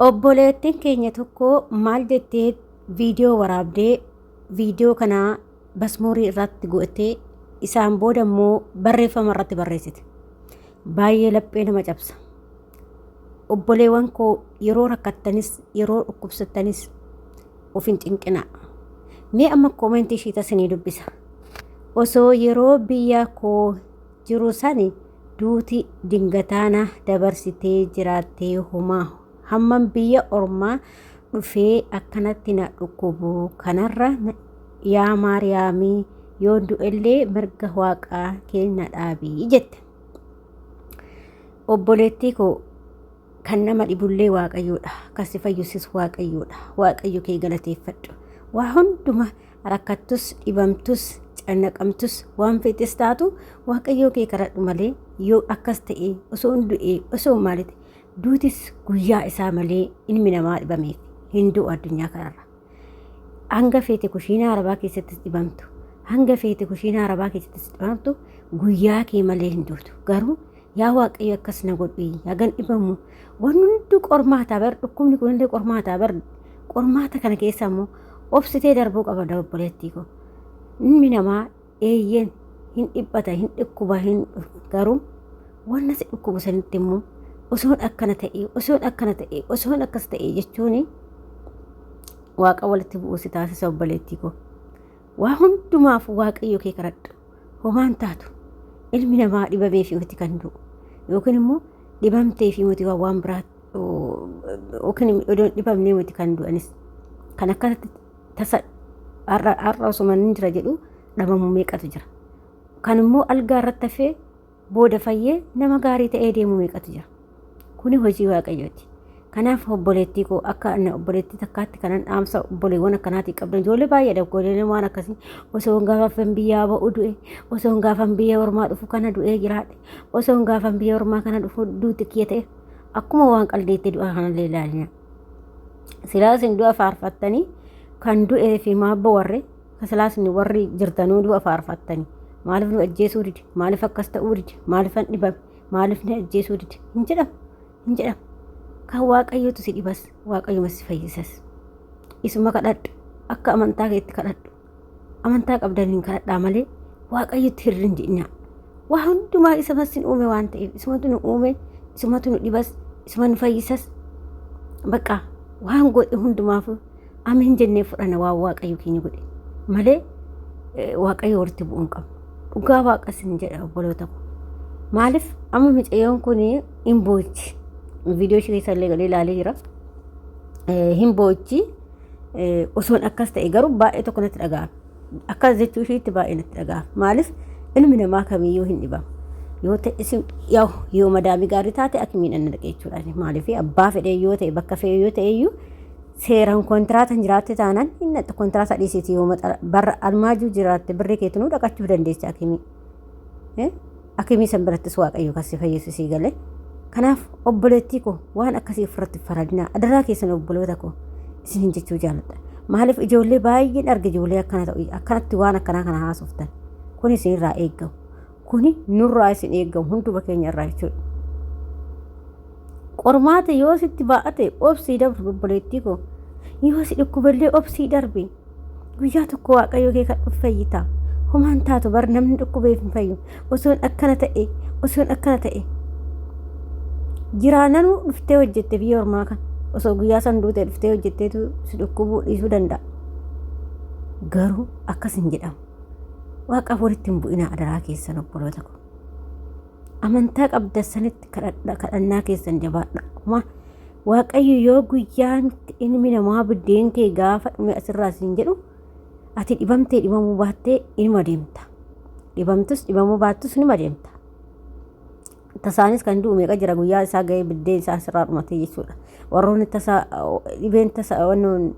Obboleettiin keenya tokko maal jettee viidiyoo waraabdee viidiyoo kana basmoorii irratti gootee isaan booda immoo barreeffama irratti barreessite. Baay'ee laphee nama cabsa. Obboleewwan koo yeroo rakkattanis yeroo dhukkubsattanis of hin cinqinaa. Mee amma koomentii ishii tasinii dubbisa. Osoo yeroo biyya koo jiru sani duuti dingataa na dabarsitee jiraattee homaa hamman biyya ormaa dhufee akkanatti na dhukkubu kanarra yaa maariyaamii yoon du'ellee mirga waaqaa kee na dhaabii jette. Obboleettii koo kan nama dhibullee waaqayyoodha kan si fayyusis waaqayyoodha waaqayyo kee galateeffadhu waa hunduma rakkattus dhibamtus cannaqamtus waan feetes taatu waaqayyoo kee kadhadhu malee yoo akkas ta'e osoo hin du'ee osoo maaliti duutis guyyaa isaa malee ilmi namaa dhibameef hin du'u addunyaa kanarra. Hanga feete kushiinaa arabaa keessattis dhibamtu hanga feete kushiinaa arabaa keessattis dhibamtu guyyaa kee malee hin duutu garuu yaa waaqayyo akkas na godhi hagan dhibamu waan hundi qormaataa bar dhukkubni kunillee qormaataa bar qormaata kana keessa immoo obsitee darbuu qaba obboleettii koo ilmi namaa eeyyeen hin dhiphata hin dhukkuba hin garuu wanna si dhukkubu sanitti immoo osoon akkana ta'e osoon akkana ta'e osoon akkas ta'e jechuun waaqa walitti bu'uu si taasisa obboleettii koo waa hundumaaf waaqayyo kee kadhadhu homaan taatu ilmi namaa dhibamee fi miti kan du'u yookiin immoo dhibamtee fi miti waan biraa yookiin odoon dhibamnee miti kan du'anis kan akkasitti tasa har'a har'a osuma inni jira jedhu dhabamu meeqatu jira kan immoo algaa irratti hafee booda fayyee nama gaarii ta'ee deemu meeqatu jira. Kuni hojii waaqayyooti. Kanaaf obboleettii koo akka ana obboleettii takkaatti kanan dhaamsa obboleewwan akkanaatii qabdan ijoollee baay'eedha obboleewwan waan akkasii osoo gaafan biyyaa ba'u du'e osoo gaafan biyya ormaa dhufu kana du'ee jiraadhe osoo gaafan biyya ormaa kana dhufu duuti kiyya ta'e akkuma waan qaldeetti du'a kanallee ilaalina. Silaa isin du'a faarfattanii kan du'ee fi maabba warre Silaa isin warri jirtanuu du'a faarfattanii maaliif nu ajjeesuu dide maaliif akkas ta'uu dide maaliif an dhibame maaliif na ajjeesuu dide hin jedhamu hin jedhamu kan waaqayyotu si dhibas waaqayyuma si fayyisas isuma kadhadhu akka amantaa keetti kadhadhu amantaa qabdaniin kadhadhaa malee waaqayyotti hirri hin jedhinaa waa hundumaa isa sin uume waan ta'eef isumatu nu uume isumatu nu dhibas isuma nu fayyisas bakka waan godhe hundumaaf ameen jennee fudhana waan waaqayyo keenya godhe malee waaqayyo walitti bu'uu hin qabnu. Dhugaa waaqa isin jedha obboloota koo. Maaliif amma micayyoon kun hin boochi. Viidiyoo ishee keessa illee galee ilaalee jira. Hin boochi. Osoon akkas ta'e garuu baay'ee tokko natti dhaga'ama. Akkas jechuu isheetti baay'ee natti dhaga'ama. Maaliif ilmi namaa kamiyyuu hin dhibama. Yoo ta'e yoo madaamii gaarii taate akimiin anna dhaqee jechuudha. Maaliif abbaa fedhee yoo ta'e bakka fedhee yoo ta'e iyyuu seeraan kontiraatan jiraatte taanaan hin naqxu kontiraata dhiisiiti yoo barra almaajuu jiraatte birrii keetinuu dhaqachuu dandeessa akimii. Akimii san birattis waaqayyo kan si fayyisu sii galee. Kanaaf obboleettii koo waan akkasii ofirratti faradinaa adaraa keessan obboloota koo isinin jechuu jaaladha. Maaliif ijoollee baay'een arge ijoollee akkana ta'u akkanatti waan akkanaa kana haasoftan kun isinirraa eeggamu. Kuni nurraa isin eeggamu hunduma keenya irraa jechuudha. Qormaata yoo sitti baa'ate obsii darbi obboleettii koo. Yoo si dhukkubellee obsii darbi. Guyyaa tokko waaqayyo kee kadhu fayyita. Homaan taatu bar namni dhukkubeef hin fayyu. Osoon akkana ta'e osoon akkana ta'e. Jiraananuu dhuftee hojjette biyya ormaa kana. Osoo guyyaa san duute dhuftee hojjetteetu si dhukkubuu dhiisuu danda'a. Garuu akkas hin jedhamu. Waaqaaf walitti hin bu'inaa adaraa keessan obboloota koo. Amantaa qabdan sanitti kadhadha kadhannaa keessan jabaadha. Homaa Waaqayyo yoo guyyaan ilmi namaa biddeen kee gaafa dhume asirraa siin jedhu ati dhibamtee dhibamuu baattee inuma deemta. Dhibamtus dhibamuu baattus inuma deemta. Tasaanis kan du'u meeqa jira guyyaa isaa ga'ee biddeen isaa asirraa dhumatee jechuudha. Warroonni tasaa dhibeen tasa wannoon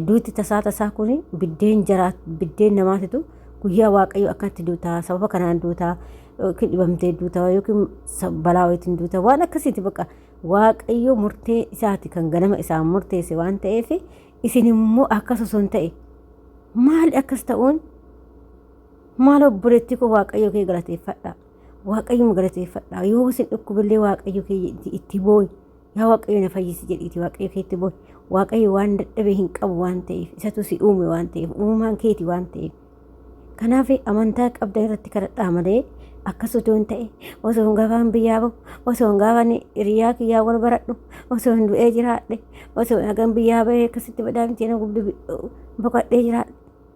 duuti tasaa tasaa kun biddeen jaraa biddeen namaatitu guyyaa waaqayyo akkatti duutaa sababa kanaan duutaa yookiin dhibamtee duutaa yookiin balaa wayiitiin duutaa waan akkasiiti bakka waaqayyo murtee isaati kan ganama isaan murteesse waan ta'eef isin immoo akkas osoo hin ta'e maali akkas ta'uun maal obboleettii koo waaqayyo kee galateeffadha waaqayyuma galateeffadha yoo isin dhukkubillee waaqayyo kee itti boo'i. Yaa Waaqayyo na fayyisi jedhiiti Waaqayyo keetti boo'i. Waaqayyo waan dadhabe hin qabu waan ta'eef, isatu si uume waan ta'eef, uumamaan keeti waan ta'eef. Kanaaf amantaa qabdan irratti kadhadhaa malee akkas otoo hin ta'e, osoo hin gaafaan biyyaa bahu, osoo hin gaafaan hiriyaa kiyyaa wal baradhu, osoo hin du'ee jiraadhe, osoo hagan biyyaa bahee akkasitti badhaamtee na gubdi boqadhee jiraadhe,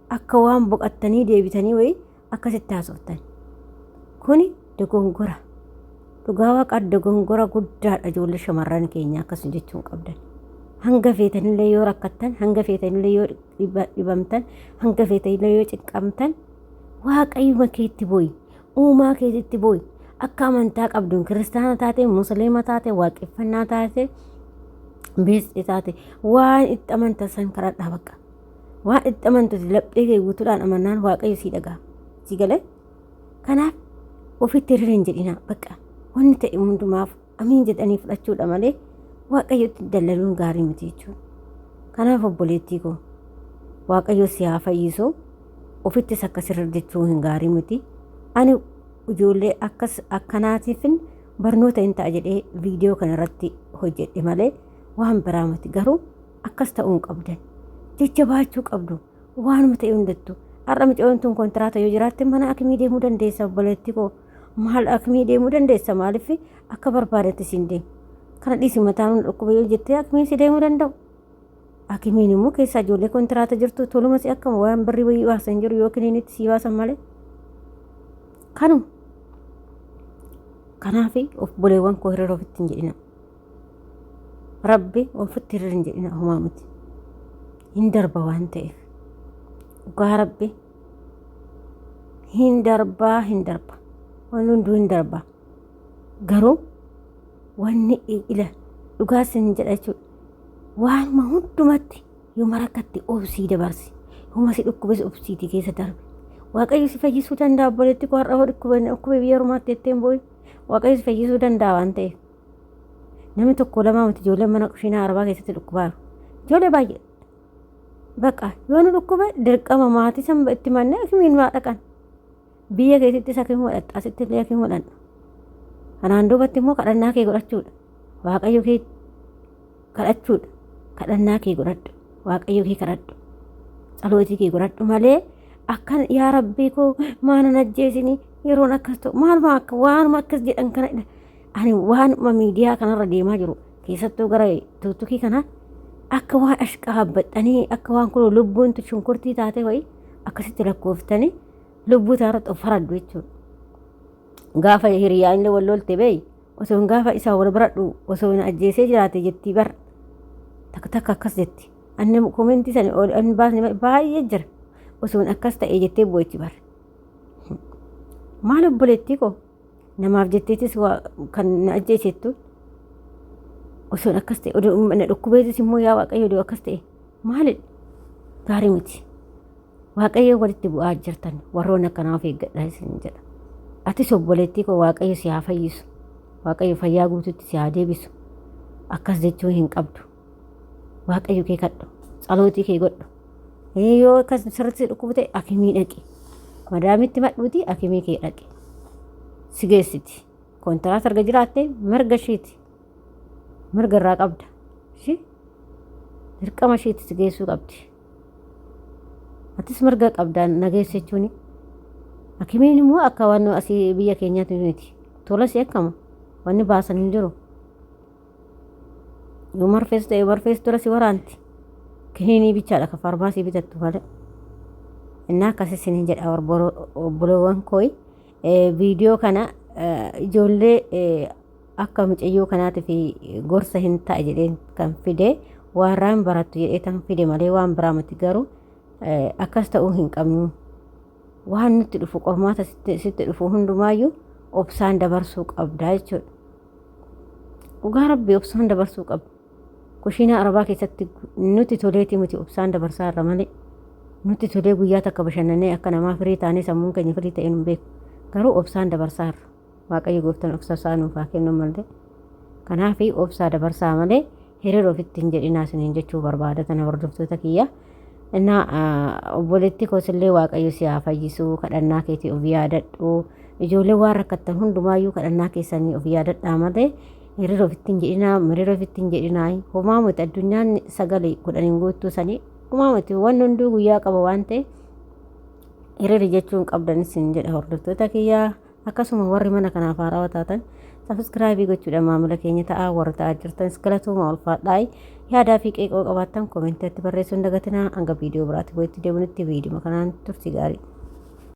akka waan boqattanii deebitanii wayii akkasitti haasoftan. Kuni dogongora. Dhugaa Waaqaa dogongora guddaadha. Ijoollee shamarran keenya akkasuma jechuun qabdan. Hanga feetanillee yoo rakkattan, hanga feetanillee yoo dhibamtan, hanga feetanillee yoo cinqamtan, Waaqayyuma keetti boo'i. Uumaa keetitti boo'i. Akka amantaa qabduun kiristaana taate, musliima taate, waaqeffannaa taate, beesxee taate, waan itti amantan san kadhadhaa bakka. Waan itti amantu laphee kee guutuudhaan amannaan Waaqayyo sii dhaga'a. Si galee? Kanaaf ofitti hir'ina hin jedhinaa bakka. Wanni ta'e hundumaaf amiin jedhanii fudhachuudha malee Waaqayyotti dallaluun gaarii miti jechuudha. Kanaaf obboleettii koo, Waaqayyo si haa fayyisu. Ofittis akkas irra jechuu hin gaarii miti. Ani ijoollee akkas akkanaatiifin barnoota hin ta'a jedhee viidiyoo kana irratti hojjedhe malee waan biraa miti. Garuu akkas ta'uu hin qabdan. Jajjabaachuu qabdu. Waanuma ta'e hundattu. Har'a mucayyoon tun kontiraata yoo jiraatte mana akimii deemuu dandeessa, obboleettii koo. Maal akimii deemuu dandeessa, maaliif akka barbaadetti siin deemu. Kana dhiisi, mataan dhukkuba yoo jettee akimiin si deemuu danda'u. Akimiin immoo keessaa ijoollee kontiraata jirtu toluma si akkama waan birrii wayii baasan jiru yoo kiniinitti sii baasan malee. Kanuma. Kanaaf obboleewwan koo, hiriira ofitti hin jedhina. Rabbi ofitti hiriira hin jedhina, homaa miti. Hin darba waan ta'eef. Dhugaa Rabbi hin darbaa, hin darba. Wanni hunduu hin darba. Garuu wanni ila dhugaa sin jedha jechuudha. Waanuma hundumatti yooma rakkatte obsii dabarsi. Yooma si dhukkubes obsiitii keessa darbi. Waaqayyo si fayyisuu danda'a, obboleetti koo. Har'a dhukkube dhukkube biyya ormaatti jettee hin boo'in. Waaqayyo si fayyisuu danda'a waan ta'eef. Namni tokko lamaa miti, ijoolleen mana kushiinaa arabaa keessatti dhukkubaaru. Ijoollee baay'ee. Bakka yoo nu dhukkube dirqama maatii san itti mannee akimiin waa dhaqan. Biyya keessattis akimii godhatta, asitti illee akimii godhanna. Kanaan duubatti immoo kadhannaa kee godhachuudha. Waaqayyo kee kadhachuudha. Kadhannaa kee godhadhu. Waaqayyo kee kadhadhu. Tsalootii kee godhadhu malee akkan yaa Rabbii koo maanan ajjeesini yeroon akkas ta'u maaluma akka waanuma akkas jedhan kana. Ani waanuma miidiyaa kanarra deemaa jiru, keessattuu gara tuutukii kana, akka waan ashqaabbaxanii, akka waan kun lubbuun shunkurtii taate wayii akkasitti lakkooftanii lubbuu taarratti of faraddu jechuudha. Gaafa hiriyaa illee wal lolte beeyi, osoo hin gaafa isaa wal baradhu osoo hin ajjeesee jiraate jettii bar, takka takka akkas jetti. Anni komentii sani ol hin baasne baay'ee jira. Osoo hin akkas ta'e jettee boo'ichi bar. Maal obboleettii koo, namaaf jetteetis kan na ajjeesettu, osoo akkas ta'e na dhukkubeetis immoo yaa Waaqayyo odoo akkas ta'e maalidha, gaarii miti. Waaqayyo walitti bu'aa jirtan warroon akkanaa of eeggadha isin jedha. Atis obboleettii koo, Waaqayyo si haa fayyisu. Waaqayyo fayyaa guutuutti si haa deebisu. Akkas jechuu hin qabdu. Waaqayyo kee kadhu. Tsalootii kee godhu. Yoo akkas sirriitti dhukkubu ta'e akimii dhaqi. Madaamitti madhuuti akimii kee dhaqi. Si geessiti. Kontiraata erga jiraatte mirga ishiiti. Mirga irraa qabda. Ishii dirqama ishiiti si geessuu qabdi. Atis mirga qabda na geessi jechuuni. Akimiin immoo akka waan asii biyya keenyaatti miti. Tola si akkama. Wanni baasan hin jiru. Yoo marfees ta'e marfees tola si waraanti. Kiniinii bichaadha kan faarmaasii bitattu malee. Innaa akkas isiniin jedha, obboloowwan kooyi. Viidiyoo kana ijoollee akka mucayyoo kanaatiif gorsa hin ta'a jedheen kan fide, waarraan barattu jedhee kan fide malee waan biraa miti. Garuu akkas ta'uu hin qabnu. Waan nutti dhufu, qormaata sitti dhufu hundumaayyuu obsaan dabarsuu qabda jechuudha. Dhugaa Rabbi obsaan dabarsuu qabda. Kushiinaa arabaa keessatti nutti toleetii miti, obsaan dabarsaa irra malee. Nutti tolee guyyaa takka bashannanee akka namaa firii taanee sammuun keenya firii ta'ee nu beeku. Garuu obsaan dabarsaa irra. Waaqayyo gooftaan obsa isaa nuuf haa kennu malee. Kanaaf obsaa dabarsaa malee hiriira ofitti hin jedhinaa isiniin jechuu barbaada tana, hordoftoota kiyya. Innaa obboleetti koosillee Waaqayyo si haa fayyisu, kadhannaa keetii of yaadadhu. Ijoollee waan rakkattan hundumaayyuu kadhannaa keessanii of yaadadhaa malee Hiriira ofitti hin jedhinaa, miriira ofitti hin jedhinaa. Homaa miti, addunyaan sagalee kudhaniin guuttuu sanii homaa miti, wanni hunduu guyyaa qaba waan ta'e hiriira jechuun qabdan isin jedha hordoftoota kiyyaa. Akkasuma warri mana kanaaf haarawaa taatan subscribe gochuudhaan maamila keenya ta'aa, warri ta'aa jirtanis galatooma, ulfaadhaa. Yaadaa fi qeeqoo qabaattan commentiitti barreessuu hin dagatinaa. Hanga viidiyoo biraatti walitti deebinutti viidiyoo kanaan turtii gaarii.